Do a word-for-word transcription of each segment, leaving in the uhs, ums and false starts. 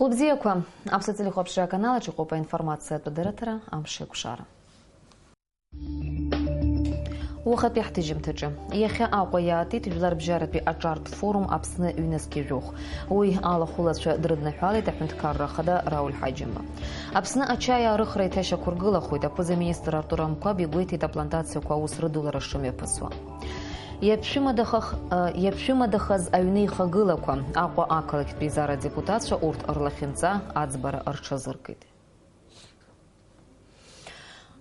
Лыбзиақәа, Аԥсуа телехәаԥшра аканал аҿы иҟоуп аинформациатә адырраҭара Амш еиқәшара. Уахатәи ҳҭыжьымҭаҿы. Иахьа Аҟәа иаатит жәларбжьаратәи аҿартә форум Аԥсны ҩнызқь жәохә. Уи алахәылацәа дрыдныҳәалеит аҳәынҭқарра ахада Рауль Ҳаџьымба. Аԥсны ачаи аарыхра еиҭашьақәыргылахоит, аԥыза-министр Артур Амқәаб игәеиҭеит аплантациақәа аус рыдулара шымҩаԥысуа. Иаԥшәымадахах-, э, иаԥшәымадахаз аҩны ихагылақәа, Аҟәа ақалақьтә еизара адепутатцәа урҭ рлахьынҵа аӡбара рҽазыркит.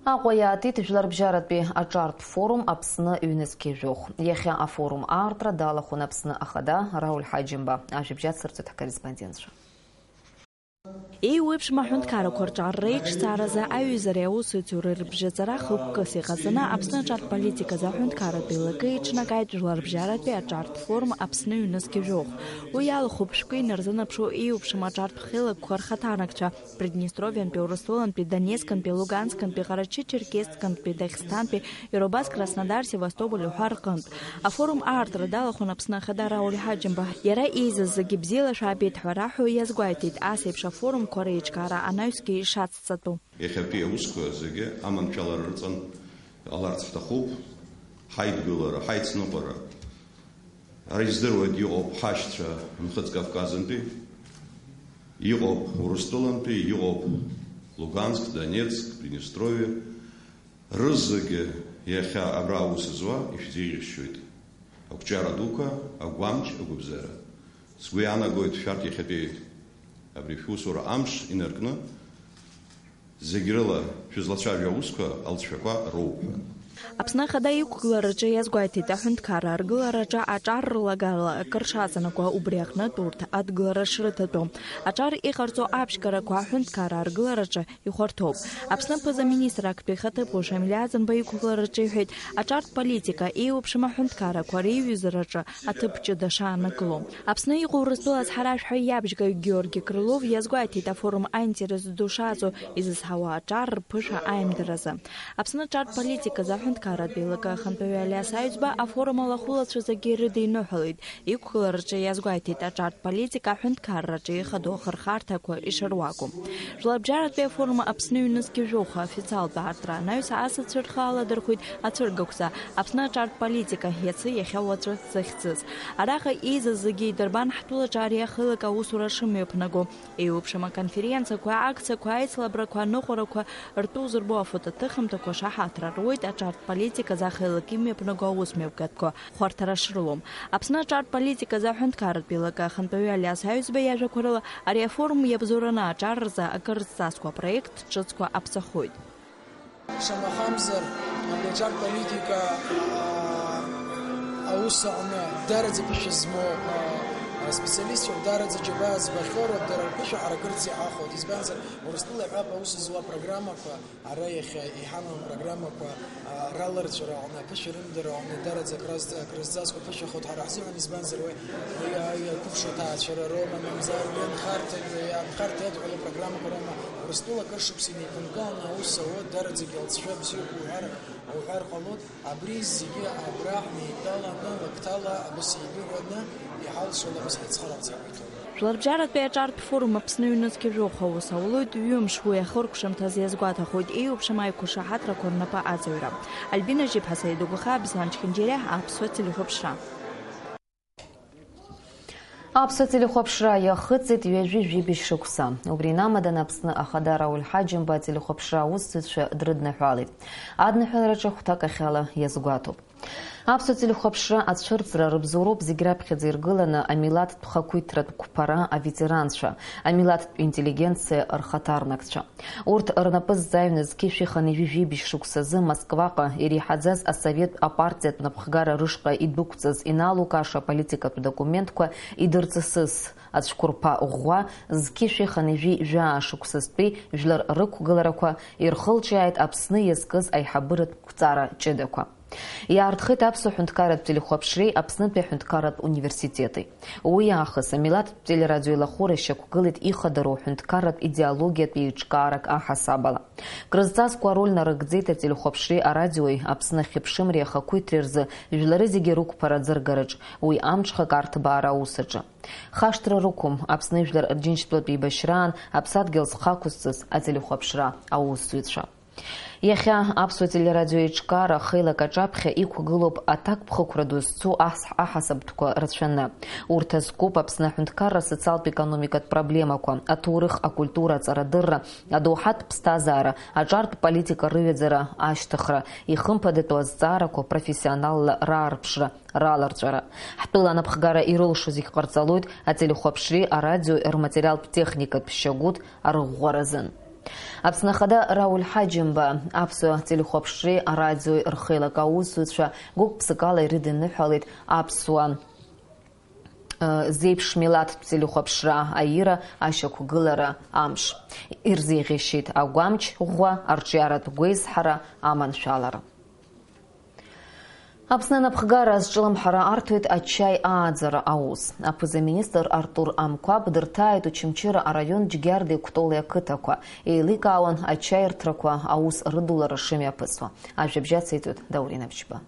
Аҟәа иаатит жәларбжьаратәи аҿартә форум Аԥсны ҩнызқь жәохә. Иахьа афорум аартра далахәын Аԥсны ахада Рауль Ҳаџьымба. Ажәабжь ацырҵоит ҳкорреспондентцәа. Еиуеиԥшым аҳәынҭқаррақәа рҿарра еиҿцааразы аҩызареи аусеицура рыбжьаҵара хықәкыс иҟаҵаны Аԥсны аҿартә политиказы аҳәынҭқарратә еилакы еиҿнакааит жәларбжьаратәи аҿартә форум Аԥсны ҩнызқь жәохә. Уи иалахәуп шәкы инарзынаԥшу еиуеиԥшым аҿартә хеилакқәа рхаҭарнакцәа, Приднестровиантәи, Урыстәылантәи, Донецкантәи, Луганскантәи, Ҟарачы-Черкесскантәи, Дагестантәи, иара убас Краснодар, Севастополь уҳәа рҟынтә. Афорум аартра далахәын Аԥсны Ахада Рауль Ҳаџьымба. Иара еизаз зегьы бзиала шәаабеит ҳәа раҳәо иазгәеиҭеит, ас еиԥш афорумқәа реиҿкаара анаҩсгьы ишацҵатәу. Иахьатәи аусқәа зегьы аманшәалара рыҵан ҟаларц ҳҭахуп, ҳаидгылара, ҳаицныҟәара. Ара издыруеит, иҟоуп ҳашьцәа Нхыҵ Кавказынтәи, иҟоуп Урыстәылантәи, иҟоуп Луганск, Донецк, Приднестровиа. Рызегьы иахьа абра аус зуа ишәзеиӷьасшьоит. Ақәҿиара дуқәа, агәамч, агәыбзиара. Сгәы иаанагоит, шәарҭ иахьатәи абри шәусура амш инаркны, зегь рыла шәызлацәажәо аусқәа алҵшәақәа роуп ҳәа. Аԥсны Ахада иқәгылараҿы иазгәеиҭеит, аҳәынҭқарра аргылараҿы аҿар рлагала акыр шаҵанакуа, убри аҟнытә урҭ адгылара шрыҭатәу. Аҿар иҟарҵо аԥшьгарақәа аҳәынҭқарра аргылараҿы ихәарҭоуп. Аԥсны аԥыза-министр актәи ихаҭыԥуаҩ Шамиль Аӡынба иқәгылараҿы иҳәеит, аҿартә политика еиуеиԥшым аҳәынҭқаррақәа реиҩызараҿы аҭыԥ ҷыда шаанагылоу. Аԥсны иҟоу Урыстәыла ацҳаражәҳәаҩ иабжьгаҩ Георги Крылов иазгәеиҭеит, афорум аинтерес ду шаҵоу изызҳауа аҿар рԥышәа аимдаразы. Аԥсны аҿартә политиказы аҳәынҭқарратә еилакы ахантәаҩы Алиас Аҩӡба афорум алахәылацәа зегьы ирыдиныҳәалеит, иқәгылараҿы иазгәеиҭеит аҿартә политика аҳәынҭқарраҿы ихадоу ахырхарҭақәа ишыруаку. Жәларбжьаратәи афорум Аԥсны ҩнызқь жәохә официалтә аартра анаҩс асасцәа рхы аладырхәит ацәыргақәҵа, Аԥсны аҿартә политика иацы иахьа уаҵәы захьӡыз. Араҟа еизаз зегьы идырбан ҳтәылаҿы ари ахеилак аусура шымҩаԥнаго. Еиуеиԥшым аконференциақәа, акциақәа, аицлабрақәа, аныҟәарақәа ртәы узырбо афотоҭыхымҭақәа шаҳаҭра руеит аҿартә политиказы ахеилак имҩаԥнаго аусмҩаԥгатәқәа хәарҭара шрылоу. Аԥсны аҿартә политиказы аҳәынҭқарратә еилакы ахантәаҩы Алиас Аҩӡба иажәақәа рыла, ари афорум иабзоураны аҿар рзы акыр зҵазкуа апроект ҿыцқәа аԥҵахоит. Шамахамзар, абри аҿар политика, аа, аус аҟны дараӡа ԥышәа змоу, аа, специалистцәоуп, дараӡа џьабаа збахьоу роуп, дара рԥышәа ҳаракырц иҳахәоит. Избанзар, Урыстәыла иҳәап аус зуа программақәа, ара иахьа иҳамам программақәа, аа, раларҵәара аҟны, аԥышәа рымдара аҟны дараӡа акраз-, акрызҵазкуа ԥышәахоит ҳара ҳзыҳәан, избанзар, уи, уи, ааи, ақәыԥшра ҭаацәара роума, мамзар, уи анхарҭа, анхарҭа иадҳәалоу программақәа роума, Урыстәыла акыр шықәса инеиԥынкыланы аус ауа, дараӡагьы алҵшәа бзиоуп уҳәар, уҳәар ҟалоит. Абри зегьы абра ҳнеидтәаланы, лакҭала абас еибыҳәаны иҳалшо лабаз ҳацхыраара ҳақәиҭуп. Жәларбжьаратәи аҿартә форум Аԥсны ҩнызқь жәохә аус аулоит ҩымш, уи ахыркәшамҭазы иазгәаҭахоит еиуеиԥшым аиқәшаҳаҭрақәа рнапы аҵаҩра. Альбина Жьиԥҳа, Саид Гәыхаа, Беслан Чхинџьириа, Аԥсуа телехәаԥшра. Аԥсуа телехәаԥшра иахыҵит ҩажәи жәибжь шықәса. Убри инамаданы Аԥсны Ахада Рауль Ҳаџьымба ателехәаԥшра аусзуҩцәа дрыдныҳәалеит. Адныҳәалараҿы хәҭакахьала иазгәаҭоуп. Аԥсуа телехәаԥшра ацәырҵра рыбзоуроуп зегь раԥхьаӡа иргыланы амилаҭтә хақәиҭратә қәԥара аветеранцәа, амилаҭтә интеллигенциа рхаҭарнакцәа. Урҭ рнапы зҵаҩны зқьышәи хынҩажәи жәибжь шықәсазы Москваҟа иреиҳаӡаз асовет апартиатә напхгара рышҟа идәықәҵаз иналукааша аполитикатә документқәа идырҵысыз ацәқәырԥа ӷәӷәа зқьышәи хынҩажәи жәаа шықәсазтәи жәлар рықәгыларақәа ирхылҿиааит Аԥсны иазкыз аиҳабыратә қәҵара ҷыдақәа. Иаартхеит Аԥсуа ҳәынҭқарратә телехәаԥшреи Аԥснытәи аҳәынҭқарратә университети. Уи аахыс амилаҭтә телерадиоеилахәыра шьақәгылеит ихадароу ҳәынҭқарратә идеологиатә еиҿкаарак аҳасабала. Крызҵазкуа ароль нарыгӡеит ателехәаԥшреи арадиои Аԥсны ахьыԥшымреи ахақәиҭреи рзы жәлары зегьы рықәԥара аӡыргараҿ, уи амҽхак арҭбаара аус аҿы. Хашҭра рықәым Аԥсны жәлар рџьынџьтәылатә еибашьраан аԥсадгьыл зхы ақәызҵаз ателехәаԥшра аусзуҩцәа. Иахьа Аԥсуа телерадио еиҿкаара ахеилак аҿаԥхьа иқәгылоуп аҭакԥхықәра ду зцу аҳ-, аҳасабтәқәа рацәаны. Урҭ азкуп Аԥсны аҳәынҭқарра асоциалтә-економикатә проблемақәа, аҭоурых, акультура, аҵарадырра, адоуҳатә ԥсҭазаара, аҿартә политика рыҩаӡара ашьҭыхра, ихымԥадатәу азҵаарақәа профессионалла раарԥшра, раларҵәара. Ҳтәыла анапхгара ирылшо зегь ҟарҵалоит ателехәаԥшреи арадиои рматериалтә техникатә шьагәыҭ арӷәӷәаразын. Аԥсны Ахада Рауль Ҳаџьымба аԥсуа телехәаԥшреи арадиои рхеилак аусзуҩцәа гәык-ԥсыкала ирыдиныҳәалеит аԥсуа, э, зеиԥш милаҭтә телехәаԥшра аира ашьақәгылара амш. Ирзеиӷьашьеит агәамч ӷәӷәа, арҿиаратә гәеизҳара, аманшәалара. Аԥсны анапхгара азҿлымҳара арҭоит ачаи ааӡара аус. Аԥыза-министр Артур Амқәаб дырҭааит Очамчыра араион Џьгьарда Кәтоли ақыҭақәа, еиликаауан ачаирҭрақәа аус рыдулара шымҩаԥысуа. Ажәабжь ациҵоит Даур Инаԥшьба.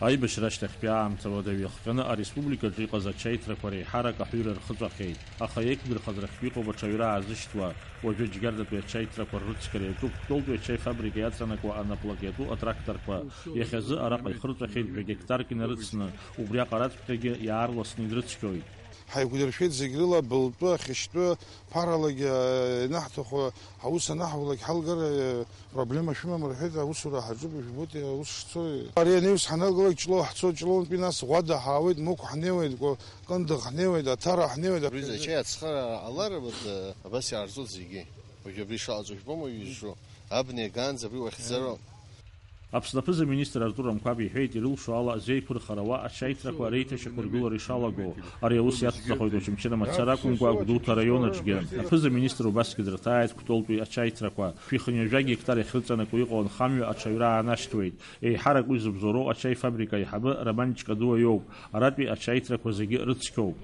Аибашьра ашьҭахьтәи аамҭа уадаҩы иахҟьаны ареспубликаҿы иҟаз ачаиҭрақәа реиҳарак аҳәира рхыҵәахьеит, аха еиқәдырхаз рахьтә иҟоуп аҽаҩра аазышьҭуа. Уажәы Џьгьардатәи ачаиҭрақәа ррыцқьара иаҿуп Кәтолтәи ачаи фабрика иаҵанакуа анаплак иатәу атракторқәа. Иахьазы араҟа ихырҵәахьеит жәа гектарк инарыцны, убри аҟараҵәҟьагьы иаарласны идрыцқьоит. Ҳаиқәдыршәеит зегь рыла, былтәы, ахьышьтәы, ԥаралагьы, э, ианаҳҭаху, ҳаус анаҳулак ҳалгар, э, проблема шәымам рҳәеит, аусура ҳаҿуп, ижәбоит аус шцо. Ари анаҩс ҳаналгалак Ҷлоу ҳцоит, Ҷлоунтәи нас Ӷәада ҳаауеит, Мықә ҳнеиуеит, Кындыӷ ҳнеиуеит, Аҭара ҳнеиуеит. Абри зачаи ацхыраара ҟалар, вот, э, абас иаарҵоит зегьы. Уажәы абри шаҟаҵо жәбома, ижәжу? Абна иагаанӡа абри уахьӡароуп. Аԥсны аԥыза-министр Артур Амқәаб иҳәеит, ирылшо ала азеиқәырхара ауа ачаиҭрақәа реиҭашьақәыргылара ишалаго. Ари аус иацҵахоит Очамчыра мацара акәымкәа, Гәдоуҭа араион аҿгьы. Аԥыза-министр убасгьы дырҭааит Кәтолтәи ачаиҭрақәа. Шәи хынҩажәа гектар иахьрыҵанакуа иҟоу анхамҩа аҽаҩра аанашьҭуеит. Еиҳарак уи зыбзоуроу ачаи фабрика аиҳабы Роман Ҷкадуа иоуп. Аратәи ачаиҭрақәа зегьы рыцқьоуп.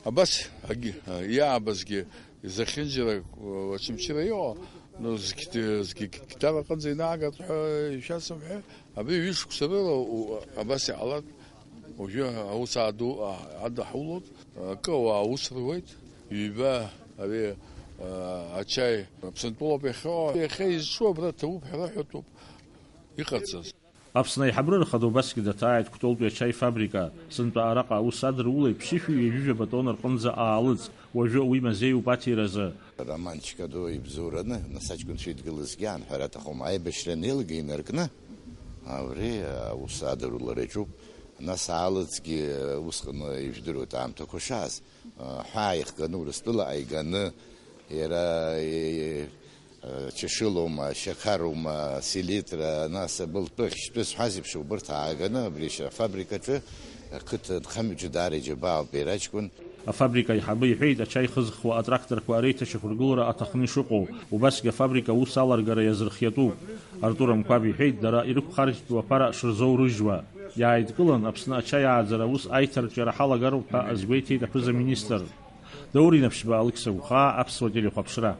Абас, агьи-, иаабазгьы зехьынџьара, уа-, Очамчыра иҟоу, ну, зқь-, зқь-, қьҭар аҟынӡа инаагап ҳәа ишәасымҳәеи? Абри ҩышықәса рыла у-, абас иҟалап. Уажәы аус ааду-, а-, адаҳулоит, акы ауаа аус руеит, ҩба ари, а, ачаи Аԥсынтәылоуп иахьыҟоу. Иахьа изҿу абра ҭабуп ҳәа раҳәатәуп, иҟарҵаз. Аԥсны аиҳабыра рхада убасгьы даҭааит Кәтолтәи ачаи фабрика. Сынтәа араҟа аус адырулеит ԥшьышәи ҩажәижәаба тонна рҟынӡа аалыҵ, уажәы уи мазеиуп аҭиразы. Роман Чкадо ибзоураны, нас аҷкәынцәа идгылазгьы аан ҳәара аҭахума, аибашьра анеилга инаркны, абри аус адырулара иаҿуп, нас аалыҵгьы усҟан ижәдыруеит аамҭақәа шааз. Ҳәаа ихганы, Урыстәыла ааиганы, иара, е, е, чашылоума, шьақарума, селитра, нас абылтәы ахьшьтәы зҳәаз еиԥш, убырҭ ааганы, абри ашьра афабрикаҿы, ақыҭа нхамҩаҿы даара иџьабаауп иара аҷкәын. Афабрика аиҳабы иҳәеит, ачаи хызхуа атракторқәа реиҭашьақәыргылара аҭахны ишыҟоу, убасгьы афабрика аус аларгара иазырхиатәуп. Артур Амқәаб иҳәеит, дара ирықәхаршәтәу аԥара шырзоурыжьуа. Иааидкылан, Аԥсны ачаи ааӡара аус аиҭарҿиара ҳалагароуп ҳәа азгәеиҭеит аԥыза-министр. Даур Инаԥшьба, Алықьса Гәхаа, Аԥсуа телехәаԥшра.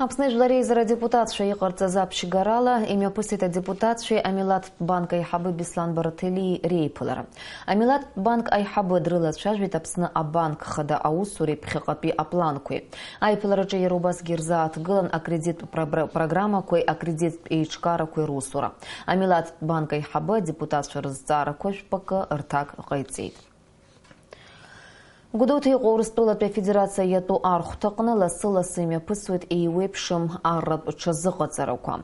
Аԥсны Жәлар Реизара адепутатцәа иҟарҵаз аԥшьгарала имҩаԥысит адепутатцәеи амилаҭтә банк аиҳабы Беслан Бараҭелии реиԥылара. Амилаҭтә банк аиҳабы дрылацәажәеит Аԥсны абанк хада аусуреи ԥхьаҟатәи апланқәеи. Аиԥылараҿы иара убасгьы ирзааҭгылан акредиттә пробра-, программақәеи акредиттә еиҿкаарақәеи русура. Амилаҭтә банк аиҳабы адепутатцәа рызҵаарақәа жәпакы рҭак ҟаиҵеит. Гәдоуҭа иҟоу Урыстәылатәи Афедерациа иатәу архәҭаҟны лассы-лассы имҩаԥысуеит еиуеиԥшым арратә ҽазыҟаҵарақәа.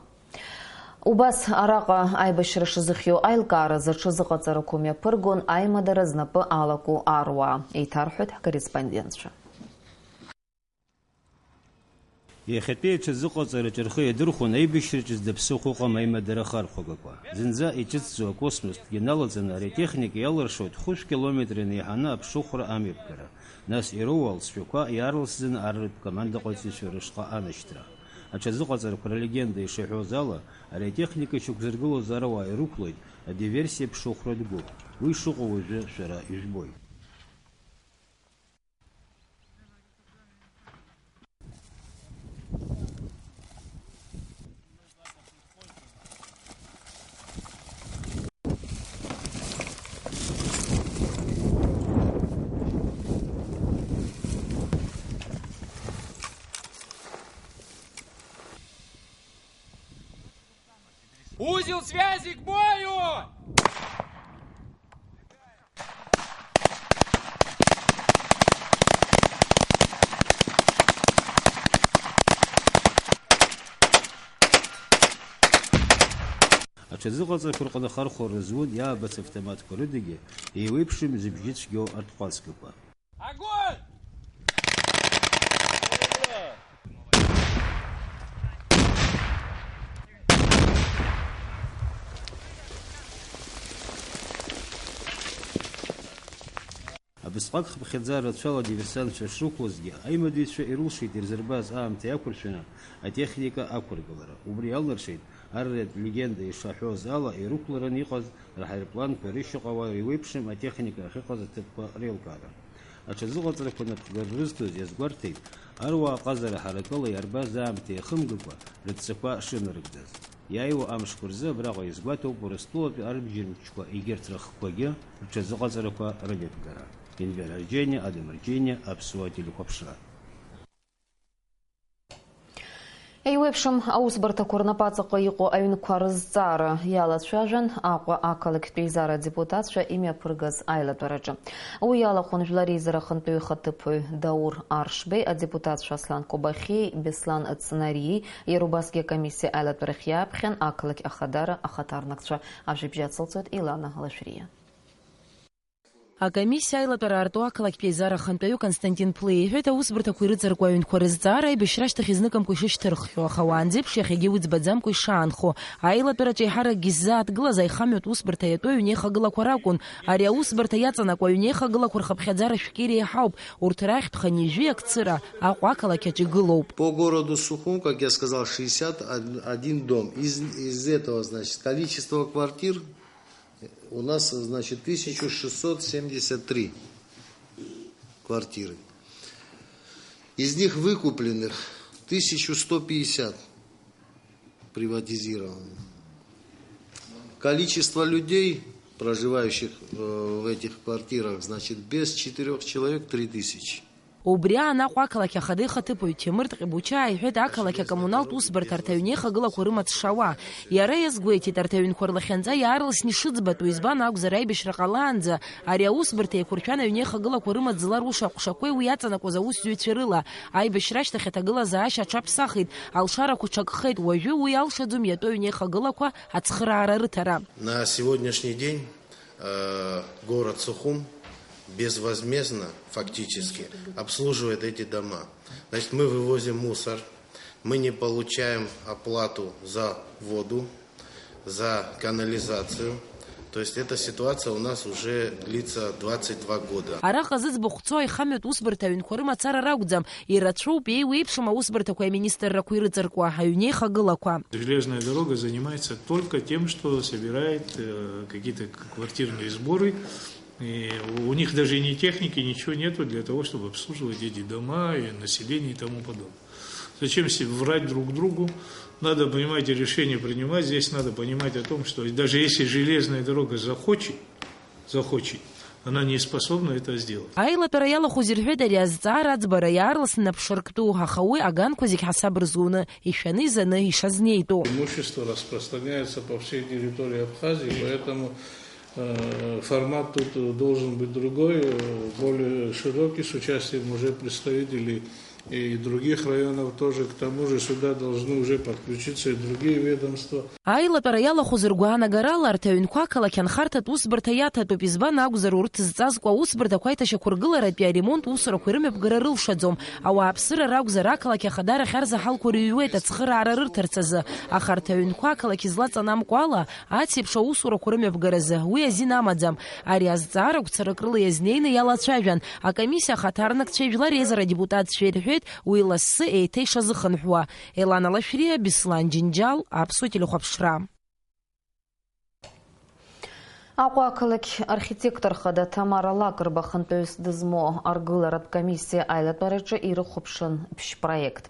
Убас араҟа аибашьра шазыхиоу аилкааразы ҽазыҟаҵарақәа мҩаԥыргон аимадара знапы алаку аруаа, еиҭарҳәоит ҳкорреспондентцәа. Иахьатәи аҽазыҟаҵараҿы рхы иадырхәон аибашьраҿы зда ԥсыхәа ыҟам аимадара ахархәагақәа. Зынӡа иҿыцӡоу акосмостәгьы налаҵаны ари атехника иалыршоит хәышә километр инеиҳаны аԥшыхәра амҩаԥгара, нас ироуа алҵшәақәа иаарласӡаны арратә командаҟаҩцәа рышҟа анашьҭра. Аҽазыҟаҵарақәа рылегенда ишаҳәоз ала, ари атехника ишьақәзыргылоз аруаа ирықәлоит адиверсиа ԥшыхәратә гәыԥ. Уи шыҟоу уажәы шәара ижәбоит. Узел связи, к бою! Аҽазыҟаҵарақәа рҟны ахархәара рызун иаабац автоматқәа рыдагьы еиуеиԥшым зыбжьы цәгьоу арҭҟәацгақәа. Огонь! Абысҟак хыԥхьаӡара рацәала адиверсантцәа шрықәлозгьы, аимадаҩцәа ирылшеит ирзырбаз аамҭа иақәыршәаны атехника ақәыргылара. Убри иалнаршеит арратә легенда ишаҳәоз ала ирықәлараны иҟаз раҳаирпланқәа, рышьаҟа уа иреиуеиԥшым атехника ахьыҟаз аҭыԥқәа реилкаара. Аҽазыҟаҵарақәа напхгара рызҭоз иазгәарҭеит, аруаа аҟазара ҳаракыла иарбаз аамҭа иахымгакәа рыццакқәа шынарыгӡаз. Иааиуа амшқәа рзы абраҟа иазгәаҭоуп Урыстәылатәи арбџьар мчқәа егьырҭ рыхқәагьы рҽазыҟаҵарақәа рымҩаԥгара. Енвер Арџьениа, Адам Арџьениа, Аԥсуа телехәаԥшра. Еиуеиԥшым аусбарҭақәа рнапаҵаҟа иҟоу аҩнқәа рызҵаара иалацәажәан Аҟәа ақалақьтә еизара адепутатцәа имҩаԥыргаз аилатәараҿы. Уи иалахәын жәлар реизара ахантәаҩы ихаҭыԥуаҩ Даур Аршбеи, адепутатцәа Аслан Кобахьиеи Беслан Цнариеи, иара убасгьы акомиссиа аилатәарахь иааԥхьан ақалақь Ахадара ахаҭарнакцәа. Ажәабжь ацылҵоит Елана Лашәриа. Акомиссиа аилатәара арту ақалақьтә еизара ахантәаҩы Константин Ԥлеи иҳәеит, аусбарҭақәа ирыҵаркуа аҩнқәа рызҵаара аибашьра ашьҭахь изныкымкәа ишышьҭырххьоу, аха уаанӡеиԥш иахьагьы уӡбаӡамкәа ишаанхо. Аилатәараҿы еиҳаракгьы ззааҭгылаз аихамҩатә усбарҭа иатәу аҩнеихагылақәа ракәын. Ари аусбарҭа иаҵанакуа аҩнеихагылақәа рхыԥхьаӡара шәкьыра иаҳауп. Урҭ рахьтә хынҩажәи ак цыра Аҟәа ақалақь аҿы игылоуп. По городу Сухум, как я сказал, шестьдесят один дом. Из, из этого, значит, количество квартир У нас, значит, тысяча шестьсот семьдесят три квартиры. Из них выкупленных тысяча сто пятьдесят приватизированы. Количество людей, проживающих, э, в этих квартирах, значит, без четырёх человек три тысячи. Убри аан Аҟәа ақалақь ахада ихаҭыԥуаҩ Ҭемыр Тҟибучаа иҳәеит, ақалақь акоммуналтә усбарҭа арҭ аҩнеихагылақәа рымаҵ шауа. Иара иазгәеиҭеит, арҭ аҩнқәа рлахьынҵа иаарласны ишыӡбатәу, избан акәзар, аибашьра ҟалаанӡа ари аусбарҭа еиқәыршәан аҩнеихагылақәа рымаҵ зларуша аҟәшақәеи уи иаҵанакуаз аусзуҩцәеи рыла. Аибашьра ашьҭахь аҭагылазаашьа аҽаԥсахит, алшарақәа ҽакхеит, уажәы уи алшаӡом иатәу аҩнеихагылақәа ацхыраара рыҭара. На сегодняшний день э, город Сухум безвозмездно, фактически, обслуживает эти дома. Значит, мы вывозим мусор, мы не получаем оплату за воду, за канализацию. То есть эта ситуация у нас уже длится двадцать два года. Араҟа зыӡбахә цо аихамҩатә усбарҭа аҩнқәа рымацара ракәӡам, Ирацәоуп еиуеиԥшым аусбарҭақәеи аминистррақәеи рыҵаркуа аҩнеихагылақәа. Железная дорога занимается только тем, что собирает, э, какие-то к-, квартирные сборы. И у них даже и ни техники, ничего нету для того, чтобы обслуживать эти дома и население и тому подобное. Зачем се-, врать друг другу? Надо, понимаете, решение принимать. Здесь надо понимать о том, что даже если железная дорога захочет, захочет, она не способна это сделать. Аилатәара иалахәыз ирҳәеит ари азҵаара аӡбара иаарласны наԥшырктәу, аха уи аганқәа зегь ҳасаб рзуны, ишәаны изаны ишазнеитәу. Имущество распространяется по всей территории Абхазии, поэтому, э, формат тут должен быть другой, э, более широкий, с участием уже представителей и других районов тоже. К тому же сюда должны уже подключиться и другие ведомства. Аилатәара иалахәыз ргәаанагарала, арҭ аҩнқәа ақалақь анхарҭатә усбарҭа иаҭатәуп, избан акәзар, урҭ зҵазкуа аусбарҭақәа аиҭашьақәыргыларатәи аремонт усурақәа ирымҩаԥгара рылшаӡом. Ауааԥсыра ракәзар, ақалақь ахадарахь арзаҳалқәа рыҩуеит ацхыраара рыҭарц азы, аха арҭ аҩнқәа ақалақь излаҵанамку ала, ацеиԥш аусурақәа рымҩаԥгаразы уи азин амаӡам. Ари азҵаара гәцарак рыла иазнеины иалацәажәан, акомиссиа ахаҭарнакцәеи жәлар реизара адепутатцәеи рҳәеит, уи лассы еиҭа ишазыхынҳәуа. Елана Лашәриа, Беслан Џьынџьал, Аԥсуа телехәаԥшра. Аҟәа ақалақь архитектор хада Ҭамара Лакрба хантәаҩыс дызмоу аргыларатә комиссиа аилатәараҿы ирыхәаԥшын ԥшь-проект.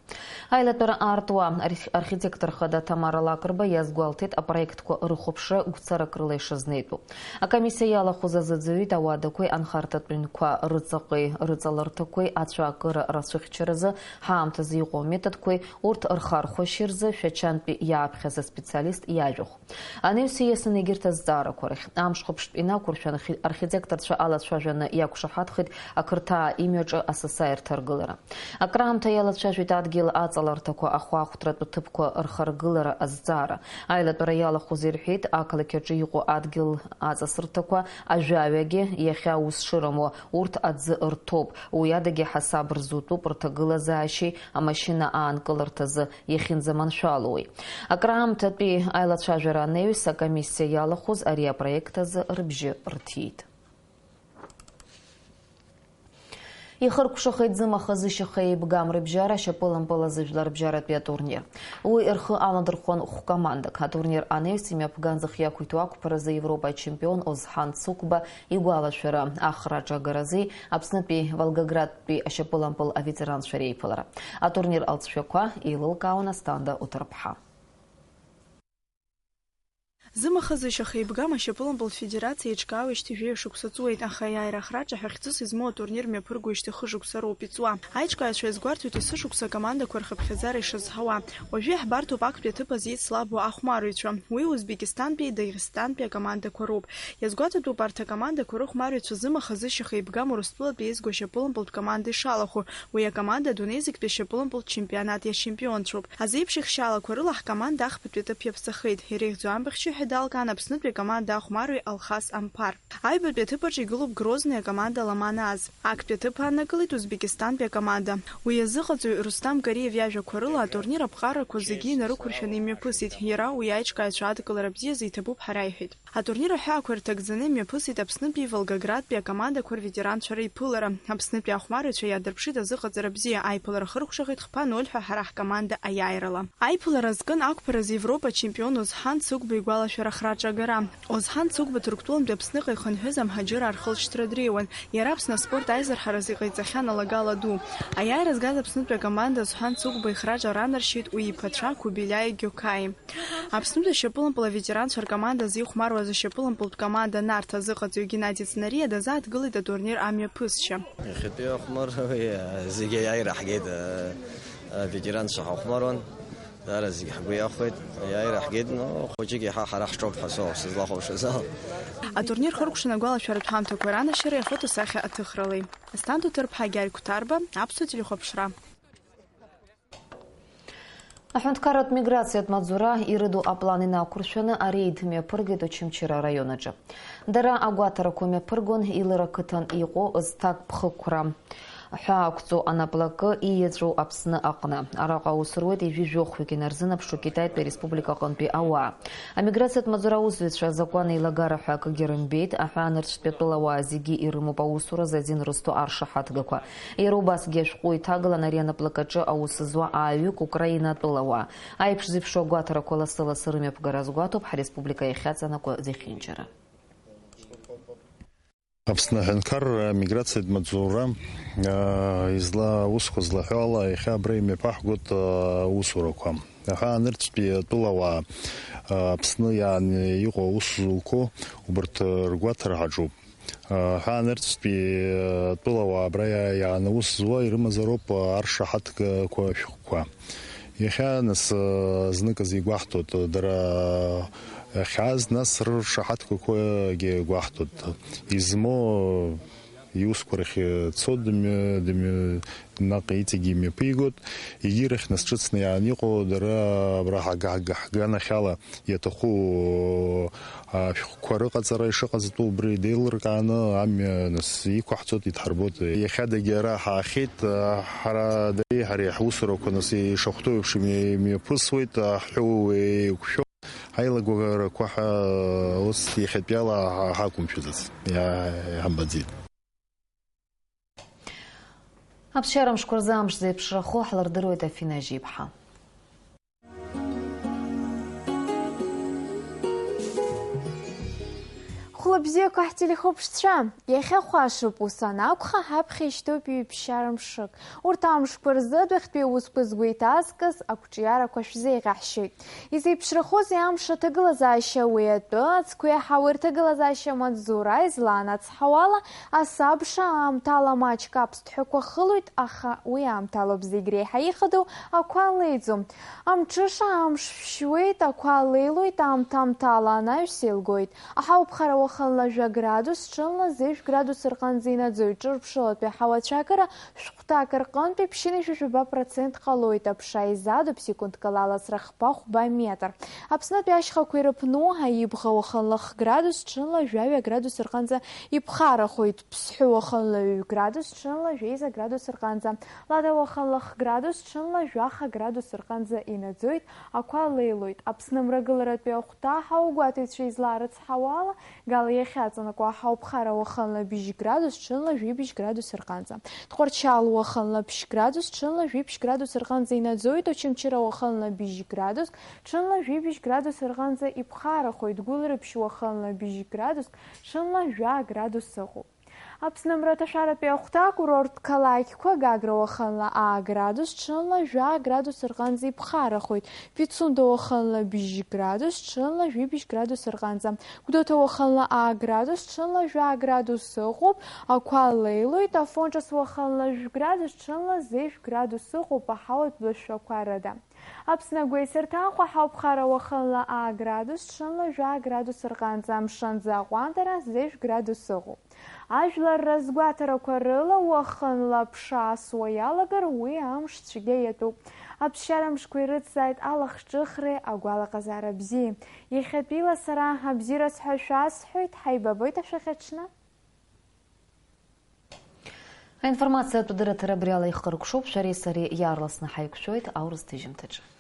Аилатәара аартуа арх-, архитектор хада Ҭамара Лакрба иазгәалҭеит апроектқәа рыхәаԥшра гәцарак рыла ишазнеитәу. Акомиссиа иалахәыз азыӡырҩит ауадақәеи анхарҭатә ҩнқәа рыҵаҟеи рыҵалырҭақәеи ацәаакыра рацәыхьчаразы ҳаамҭазы иҟоу аметодқәеи урҭ рхархәашьеи рзы Шәачантәи иааԥхьаз аспециалист иажәахә. Анаҩс ииасны егьырҭ азҵаарақәа рахь. Амшхәаԥштә инақәыршәан, архи-, архитекторцәа алацәажәаны иақәшаҳаҭхеит ақырҭаа имҩаҿы асасааирҭа аргылара. Акраамҭа иалацәажәеит адгьыл аҵаларҭақәа, ахәаахәҭратә ҭыԥқәа рхаргылара азҵаара. Аилатәара иалахәыз ирҳәеит, ақалақь аҿы иҟоу адгьыл аҵасырҭақәа ажәаҩагьы иахьа аус шырымуа, урҭ аӡы рҭоуп, уи адагьы ҳасаб рзутәуп рҭагылазаашьеи амашьына аанкыларҭазы иахьынӡаманшәалоуи. Акраамҭатәи аилацәажәара анаҩс акомиссиа иалахәыз ари апроект азы рыбжьы рҭиит. Ихыркәшахеит зымаха-зышьаха еибгам рыбжьара ашьапылампыл азыжәларбжьаратәи атурнир. Уи рхы аладырхәон хә-командак. Атурнир анаҩс имҩаԥган зых иақәиҭу ақәԥаразы Европа ачемпион Озҳан Цугба игәалашәара ахраҿы агаразы Аԥснытәи Волгоградтәи ашьапылампыл аветеранцәа реиԥылара. Атурнир алҵшәақәа еилылкаауан Асҭанда Уҭарԥҳа. Зымаха-зышьаха еибгам ашьапылампылтә федерациа еиҿкаауеижьҭеи жәаҩа шықәса ҵуеит, аха аиааира ахраҿы ҳәа хьӡыс измоу атурнир мҩаԥыргоижьҭеи хы-шықәса роуп иҵуа. Аиҿкааҩцәа иазгәарҭоит есышықәса акомандақәа рхыԥхьаӡара ишазҳауа. Уажәы иаҳбарҭоуп актәи аҭыԥ азы еицлабуа ахәмарыҩцәа. Уи Узбекистантәи Дагестантәи акомандақәа роуп. Иазгәаҭатәуп арҭ акомандақәа рыхәмарыҩцәа зымаха-зышьаха еибгам Урыстәылатәи еизго ашьапылампылтә команда ишалахәу. Уи акоманда адунеи зегьтәи ашьапылампылтә чемпионат иачемпионцәоуп. Азеиԥш ихшьаалақәа рыла ҳкоманда ахԥатәи аҭыԥ иаԥсахеит. Иреиӷьӡоу амбахьчаҩ ҳәа далкаан Аԥснытәи акоманда ахәмаруаҩ Алхас Амԥар. Аҩбатәи аҭыԥ аҿы игылоуп Грозный акоманда Ламаназ. Актәи аҭыԥ ааннакылеит Узбекистантәи акоманда. Уи иазыҟаҵаҩ Рустам Кариев иажәақәа рыла, атурнир аԥҟарақәа зегьы инарықәыршәаны имҩаԥысит, иара уи аиҿкааҩцәа адкылара бзиазы иҭабуп ҳәа раиҳәеит. Атурнир аҳәаақәа ирҭагӡаны имҩаԥысит Аԥснытәи Волгоградтәи акомандақәа рветеранцәа реиԥылара. Аԥснытәи ахәмарыҩцәа иадырԥшит азыҟаҵара бзиа, аиԥылара хыркәшахеит хԥа ноль ҳәа ҳара ҳкоманда аиааирала. Аиԥылара азкын ақәԥаразы Европа ачемпион Озҳан Цыгәба игәалашәара ахраҿы агара. Озҳан Цыгәба Ҭырқәтәылантәи Аԥсныҟа ихынҳәыз амҳаџьыраа рхылҵшьҭра дреиуан. Иара Аԥсны аспорт аизырҳаразы иҟаиҵахьан алагала ду. Аиааира згаз Аԥснытәи акоманда Озҳан Цыгәба ихраҿы ранаршьеит уи иԥацәа Кубиляи Гиокаи. Аԥснытәи ашьапылампыл аветеранцәа ркоманда зихәмаруаз ашьапылампылтә команда Нарҭ азыҟаҵаҩ Геннади Цнариа дазааҭгылеит атурнир амҩаԥысшьа. Иахьатәи ахәмарра, уи, зегьы аиааира ҳгеит, аветеранцәа ҳахәмаруан. Даара зегьы ҳгәы иахәеит, аиааира ҳгеит, но хәыҷык иаҳа ҳара ҳҿоуп ҳәа соуп сызлахәаԥшыз ала. Атурнир хыркәшаны агәалашәаратә ҳамҭақәа ранашьареи афотосахьа аҭыхралеи. Асҭанда Уҭырԥҳа, Гьаргь Қәҭарба, Аԥсуа телехәаԥшра. Аҳәынҭқарратә миграциатә маҵзура ирыду аплан инақәыршәаны арейд мҩаԥыргеит Очамчыра араион аҿы. Дара агәаҭарақәа мҩаԥыргон Илыр ақыҭан иҟоу зҭак ԥхықәра ҳәаақәҵоу анаплакы ииаҵәоу Аԥсны аҟны. Араҟа аус руеит ҩажәи жәохәҩык инарзынаԥшу Китаитәи ареспублика аҟынтәи ауаа. Амиграциатә маҵзура аусзуҩцәа азакәан еилагара ҳәа акгьы рымбеит, аҳәаанырцәтәи атәылауаа зегьы ирымоуп аусуразы азин рызҭо аршаҳаҭгақәа. Иара убасгьы ашәҟәы иҭагалан ари анаплакаҿы аус зуа ааҩык Украина атәылауаа. Аиԥш зеиԥшу агәаҭарақәа лассы-лассы рымҩаԥгара азгәаҭоуп ҳареспублика иахьаҵанакуа зехьынџьара. Аԥсны аҳәынҭқарра амиграциатә маҵзура, аа, изла-, аусқәа злаҳәо ала, иахьа абра имҩаԥаҳгоит, аа, аусурақәа. Аҳәаанырцәтәи атәылауаа, аа, Аԥсны иааны иҟоу аус зуқәоу убарҭ ргәаҭара ҳаҿуп. Аҳәаанырцәтәи атәылауаа абра иа-, иааны аус зуа ирымазароуп аршаҳаҭгақәа ашәҟәқәа. Иахьа, нас, зныказ игәаҳҭоит, дара ахьааз, нас рыршаҳаҭгақәагьы гәаҳҭоит. Измоу иусқәа рахь цо дымҩа-, дымҩа-, наҟ иҵегьы имҩаԥигоит. Егьирахь, нас, ҿыцны иааны иҟоу дара абра ҳага-, ҳга-, ҳганахьала иаҭаху ашәҟәқәа рыҟаҵара ишыҟаҵатәу убри деилыркааны амҩа, нас, иқәаҳҵоит, идҳарбоит. Иахьадагьы ара ҳаахьеит, ҳара, дареи ҳареи ҳусурақәа, нас, ишахәҭоу еиԥш имҩа-, имҩаԥысуеит, ҳҳәоу еиқәшәо, ҳаилагарақәа ҳәа ус иахьатәиала ҳа-, ҳақәымшәаӡац, иа-, иҳамбаӡеит. Аԥсшьара мшқәа рзы амш зеиԥшрахо ҳлырдыруеит Афина Жьиԥҳа. Хәлабзиақәа ҳтелехәаԥшцәа, иахьа хәашоуп, ус анакәха, ҳаԥхьа ишьҭоуп ҩаԥшьара мшык. Урҭ амшқәа рзы адәахьтәи аусқәа згәы иҭазкыз ақәҿиарақәа шәзеиӷьаҳшьоит. Изеиԥшрахозеи амш аҭагылазаашьа уи атәы, ацқәеи аҳауеи рҭагылазаашьа амаҵзура излаанацҳауала, асабша аамҭала маҷк аԥсҭҳәақәа хылоит, аха уи аамҭалоуп зегь реиҳа ихадоу ақәа леиӡом. Амҽыша амш шәшьуеит, ақәа леилоит, аамҭа-аамҭала анаҩс еилгоит. Аҳауԥхара уахынла жәа градус, ҽынла зежә градус рҟынӡа инаӡоит, ҿырԥшылатәи аҳауа ацәаакыра шәҟәҭак рҟынтәи ԥшьынҩажәи жәаба процент ҟалоит, аԥша изадуп, секундк ала аласра хԥа-хәба метр. Аԥснытәи ашьхақәа ирыԥну, Аибӷа уахынла хә градус, ҽынла жәаҩа градус рҟынӡа иԥхарахоит, Ԥсҳәы уахынла ҩ градус, ҽынла жәеиза градус рҟынӡа, Лада уахынла хә градус, ҽынла жәаха градус рҟынӡа инаӡоит, ақәа леилоит. Аԥсны мрагыларатәи ахәҭа ҳаугәаҭаҩцәа излаарыцҳауала, Гал иахьаҵанакуа аҳауԥхара уахынла быжь градус, ҽынла жәибжь градус рҟынӡа. Тҟәарчал уахынла ԥшь градус, ҽынла жәиԥшь градус рҟынӡа инаӡоит, Очамчыра уахынла быжь градуск, ҽынла жәибжь градус рҟынӡа иԥхарахоит, Гәылрыԥшь уахынла быжь градуск, ҽынла жәа градус ыҟоуп. Аԥсны амраҭашәаратәи ахәҭа акурорттә қалақьқәа Гагра уахынла аа градус, ҽынла жәа градус рҟынӡа иԥхарахоит, Пицунда уахынла быжь градус, ҽынла жәибжь градус рҟынӡа. Гәдоуҭа уахынла аа градус, ҽынла жәа градус ыҟоуп, ақәа леилоит, Афон ҿыц уахынла жәә градус, ҽынла зежә градус ыҟоуп, аҳауатә лашәақәа рыда. Аԥсны агәеисырҭа Аҟәа ҳауԥхара уахынла аа градус, ҽынла жәа градус рҟынӡа, амшынӡы аҟәандара зежә градус ыҟоуп. Ажәлар разгәаҭарақәа рыла уахынла ԥша асуа иалагар, уи амш цәгьа иатәуп. Аԥсшьара мшқәа ирыцзааит алахҿыхреи агәалаҟазаара бзиеи. Иахьатәиала сара абзиараз ҳәа шәасҳәоит, ҳаибабоит ашәахьаҽны. Аинформациатә дырраҭара абри ала ихыркәшоуп, шәареи сареи иаарласны ҳаиқәшәоит аурыс ҭыжьымҭаҿы.